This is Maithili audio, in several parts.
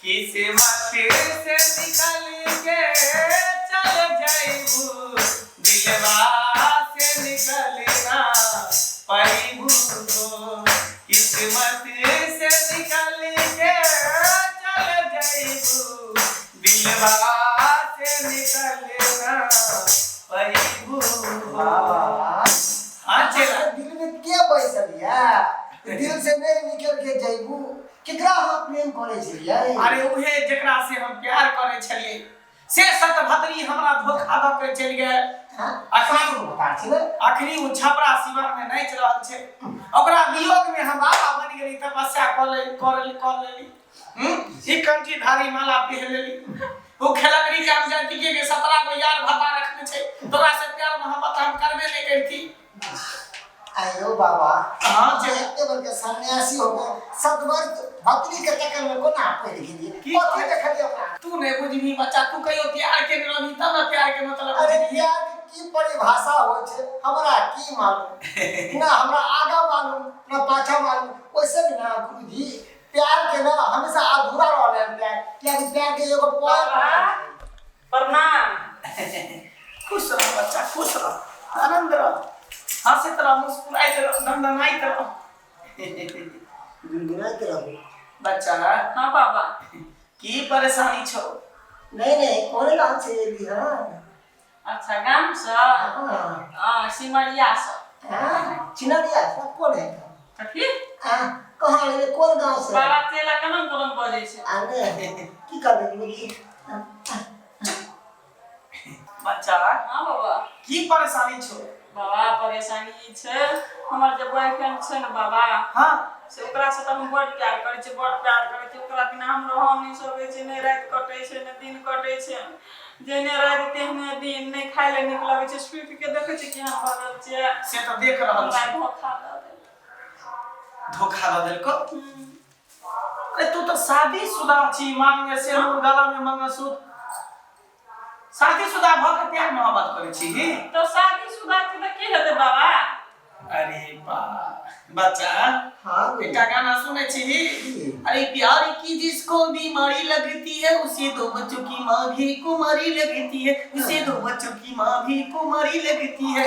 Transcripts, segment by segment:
किस्मत से निकल के चल जाइबू दिलवा से निकलना पैबू हो किस्मत से निकल के चल जाइबू दिलवा से निकलना पैबू बाबा हाँ चला दिल में के बैसल या दिल से नहीं निकल के जइबू केकरा अहाँ प्रेम करै छलियै अरे उहे जेकरा से हम प्यार करे छलियै से सतभद्री हमरा धोखा दऽ के चलि गेल। हाँ, अखनी बता छी ने अखनी ओ छपरा सिवान में नाचि रहल छै ओकरा वियोग में हम बाबा बनि गेली तपस्या कऽ ले कर कऽ लेली ई कंठीधारी माला पहिर लेली ओ खेलकरी के हम जानती के 17 गो यार भता रखने छै तोरा से प्यार मोहब्बत हम करबे नहीं करती। आयो बाबा हाँ, जे- एते बड़का सन्यासी हो के सतवर भक्ति के चक्कर में कोना पड़ि गेलियै की कथी देखलियै अपना तू नहीं बुझबी बच्चा तू कहियो प्यार के नहीं रहबी तब ना प्यार के मतलब अरे बुझबी। प्यार के की परिभाषा होइ छै हमरा की मालूम ना हमरा आगा मालूम ना पाछा मालूम वैसे भी ना गुरुजी प्यार के ना हमेशा अधूरा रहले हन प्यार कियाकि प्यार के एगो बाबा प्रणाम। खुश रह बच्चा खुश रह आनंद रह हंसैत रह मुस्कुराइत रह दनदनाइत रह गुनगुनाइत रहू। बच्चा हाँ बाबा की परेशानी छौ? नहीं नहीं कोने गांव से एली हँ? अच्छा गाम से हाँ हाँ सिमरिया से। हाँ चिनरिया से कोन है? कथी आ कहाँ एली कोन गांव से? बाबा तेला केना कोना बजै छै? आ नहीं की करबै गुरुजी? बच्चा हाँ बाबा की परेशानी छौ? बाबा परेशानी ई छै हमर जे बॉयफ्रेंड छै ने बाबा हाँ से ओकरा से तऽ हम बड़ प्यार करै छियै बड़ प्यार करै छियै ओकरा बिना हम रह नहि सकै छियै नहि राति कटै छै नहि दिन कटै छै जेहने राति तेहने दिन नहि खाय लए नीक लगै छै सुति के देखै छियै केहन भऽ गेल छियै से तऽ देख रहल हमरा छी। धोखा दऽ देलक। धोखा दऽ देलकौ? अरे तू तऽ शादीशुदा छी मांग में सिन्दूर गला में मंगलसूत्र शादीशुदा भऽ के प्यार मोहब्बत करै छी तऽ शादीशुदा छी तऽ की हेतै बाबा? अरे बा बच्चा हाँ एकटा गाना सुनै छी अरे प्यार की जिसको बीमारी लगती है उसे दो बच्चों की माँ भी कुमारी लगती है उसे दो बच्चों की माँ भी कुमारी लगती है।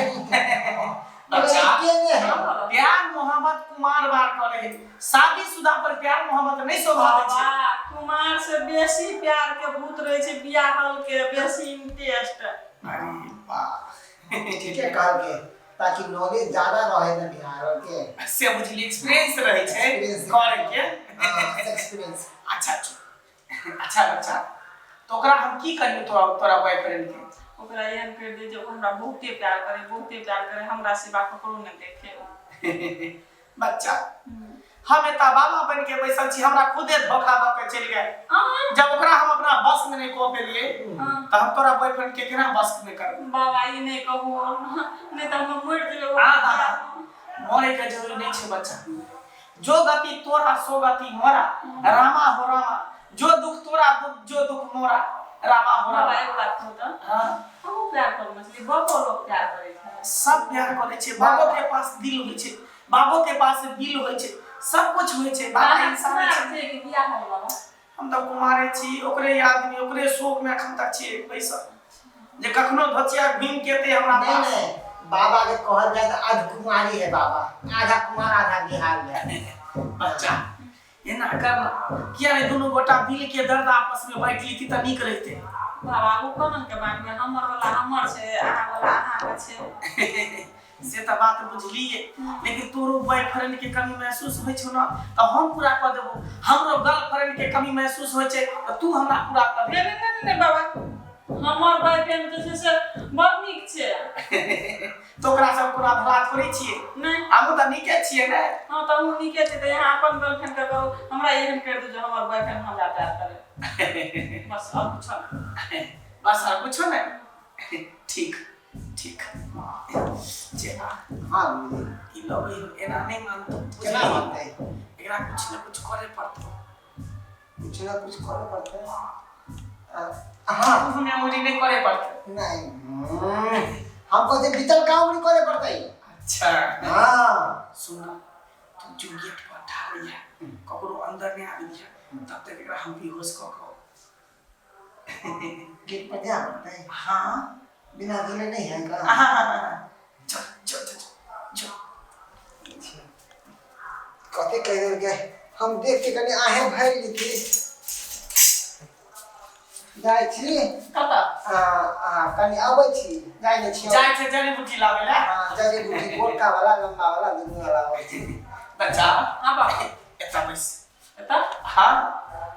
बच्चा के ने है प्यार मोहब्बत कुमार बार करे है शादीशुदा पर प्यार मोहब्बत नहीं शोभा दै छै। बाबा कुमार से बेसी प्यार के भूत रहे छै बियाहल के बेसी इंटरेस्ट। अरे वाह ठीक है कहल के ताकि नॉलेज ज्यादा रहे ना बिहार के से बुझली एक्सपीरियंस रहे छै Experience। करे के। हाँ एक्सपीरियंस। अच्छा अच्छा बच्चा तो ओकरा हम की करियो तोरा तोरा बॉयफ्रेंड के? ओकरा एहन करि दे जे ओ हमरा बहुते प्यार करे बहुते प्यार करे हमरा सिवा ककरो नहि देखे। बच्चा हम एता बाबा बन के बैसल छी हमरा खुदे धोखा दऽ के चलि गेल। जब ओकरा हम अपना बस में नहीं कऽ पेलियै तऽ हम तोरा बॉयफ्रेंड के केना बस में करबै? बाबा ई नहि कहू नहि तऽ हम मरि जेबै। मरे के जरूरी नहीं छै बच्चा जो गति तोरा सो गति मोरा रामा हो रामा जो दुख तोरा जो दुख मोरा रामा हो बाबा रामा। एगो बात कहू तऽ हाँ अहूँ प्यार करू मछली बाबो लोग प्यार करै छै सब प्यार करै छै बाबो के पास दिल होइ छै बाबो के पास बिल होइ छै सब कुछ होइ छै बाबा अहाँ इंसान कुमार छै। छियै कि बियाह होल बाबा? हम तऽ कुमारे छी ओकरे याद में ओकरे शोक में अखन तक छियै बैसल जे कखनो धोचिया घुमि के एतै हमरा नहीं पास। नहीं बाबा के कहल जाए तो आध कुमारी है बाबा आधा कुमार आधा बिहार में। बच्चा एना करना किया नहीं दुनू गोटा दिल के दर्द आपस में बांटि लीती तऽ नीक रहितै। बाबा ओ कोन के बात में हमर वाला हमर छै अहाँ वाला अहाँ के छै। से तऽ बात बुझलियै लेकिन तोरो बॉयफ्रेंड के कमी महसूस होइ छौ ना तऽ हम पूरा कऽ देबो हमरो गर्लफ्रेंड के कमी महसूस होइ छै तऽ तू हमरा पूरा कऽ दे। नहि नहि नहि बाबा हमर बॉयफ्रेंड जे छै से बड़ नीक छै। तऽ ओकरा सब कोनो अधलाह थोड़े छियै नहि हमहूँ तऽ नीके छियै ने। हाँ तऽ अहूँ नीके छियै तऽ यहाँ अपन गर्लफ्रेंड के कहू हमरा एहन करि दू जे हमर बॉयफ्रेंड हमरा प्यार करे बस और कुछो नहि। बस और कुछो नहि ठीक ठीक चेला। हाँ ई लगै हौ एना नहि मानतौ केना मानतै? एकरा कुछ ने कुछ करे पड़तौ। कुछ ना कुछ करे पड़तै। हाँ मेमोरी नहीं करे पड़तै। नहीं हम कहते बीतल काम नहीं करे पड़तै। अच्छा हाँ सुना तू जो गेट पर ठाढ़ है ककरो अंदर नहि आबि दिअ तब तक एकरा हम बेहोश कऽ कऽ गेट पर जाए पड़तै? हाँ। बिना गेले नहीं है का? हाँ हाँ हाँ, चल चल चल चल। कथी कहि देलकै? हम देख के कनि आहें भरि लीती। जाइ छी। कतऽ? आ आ कनि अबै छी, जाइ नहि छी। जाइ छै जड़ी बूटी लाबै लए। हाँ, जड़ी बूटी गोटका वाला, लंबा वाला, दुनू वाला अबै छी। बच्चा। हाँ बाबा। एतऽ बैस। एतऽ? हाँ।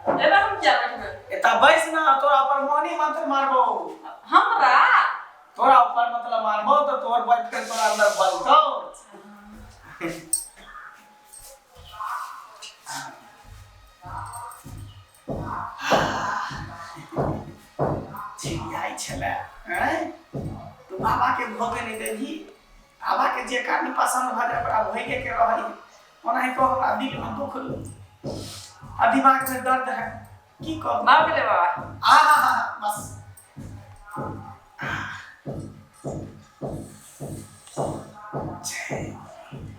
एतऽ हम किया बैठबै? एतऽ बैस ना, तोरा पर मोहनी मंत्र मारबो। हमरा? तोरा ऊपर मतलब मारबो तऽ तोहर बॉयफ्रेंड तोरा अंदर बजतौ। छिड़ियाइ छलै आँय, तू बाबाके भोगे नहि देबही? बाबाके जे कारण पसन्द भऽ जाय ओकरा भोगे के रहै। ओनाहितो हमरा दिलमे दुख आ दिमागमे दर्द है, की कहू। भऽ गेलै बाबा। आ हा हा, बस। जय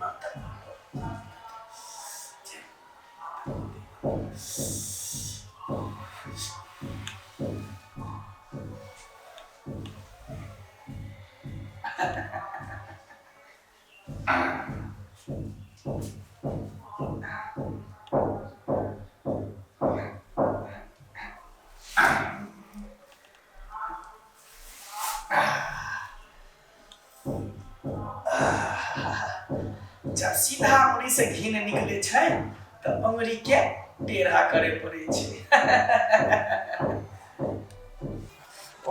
माता। जय। जब सीधा अंगुरी से घी नहि निकलै छै तऽ अंगुरी के टेढ़ा करे पड़ै छै। ओ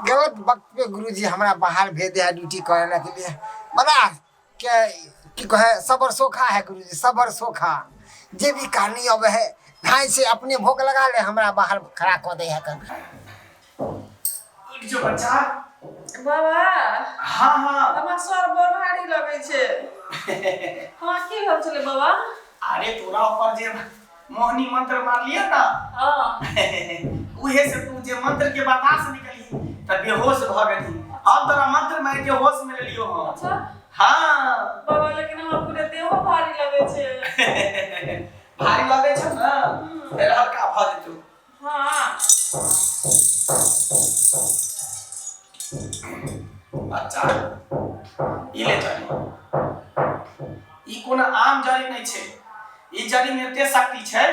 गलत वक्त पे गुरुजी हमरा बाहर भेज दे है ड्यूटी करे के लिए। बड़ा के की कहे, सबर सोखा है गुरुजी, सबर सोखा। जे भी कहानी अबे है धाई से अपने भोग लगा ले, हमरा बाहर खड़ा कऽ दे है कन। उठ जो बच्चा। बाबा। हाँ हाँ। हमरा सर बड़ भारी लगै छै। हमरा की भेल छलै बाबा? अरे तोरा ऊपर जे मोहनी मंत्र मारलियै ना, हाँ, उहे से तू जे मंत्र के बर्दाश्त निकली तऽ बेहोश भऽ गेली। हम तोरा मंत्र मारि के होश में लेलियो हँ। अच्छा। हाँ। बाबा, लेकिन हमरा पूरे देहो भारी लगै छै। भारी लगै छौ ने, फेर हल्का भऽ जेतौ। हाँ। बच्चा, ई ले जड़ी। ई कोनो आम जड़ी नहि छै। ई जड़ी में एते शक्ति छै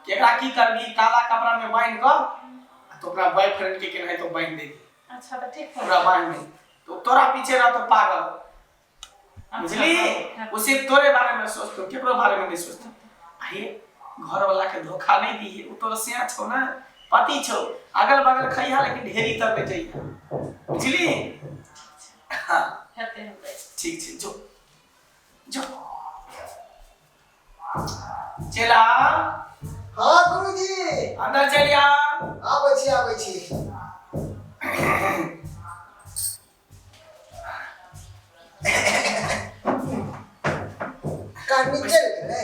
कि एकरा की करबी, काला कपड़ा में बान्हि कऽ आ तो अपना बॉयफ्रेंड के केनाहितो बान्हि देबी। अच्छा, तऽ ठीक। पूरा बान्हि दे तो तोरा पीछे रहतो पागल, बुझली? ओ सिर्फ तोरे बारे में सोचतो, केकरो बारे में नहीं सोचतो। अरे घर वाला के धोखा नहीं दिए, वो तोरा सिया छौ ना, पति छौ। अगल बगल खइहा लेकिन ढेरी तर में जइहा, बुझली? हाँ। हेतै हेतै। ठीक छै, जो जो चला। हाँ गुरुजी। अंदर चलि आ। आबै छी, आबै छी। कान निकलि गेलै।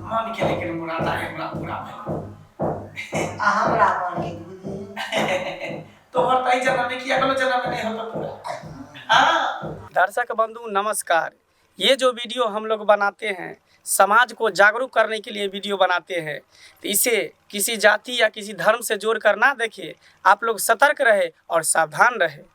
मन के लेकिन मुराद आइ हमरा पूरा भेल। आ हमरा मन के गुरुजी? तोहर तऽ एहि जन्म में की अगलो जन्म में नहीं होतो पूरा। हाँ। दर्शक बंधु नमस्कार। ये जो वीडियो हम लोग बनाते हैं, समाज को जागरूक करने के लिए वीडियो बनाते हैं, तो इसे किसी जाति या किसी धर्म से जोड़ कर ना देखें। आप लोग सतर्क रहे और सावधान रहे।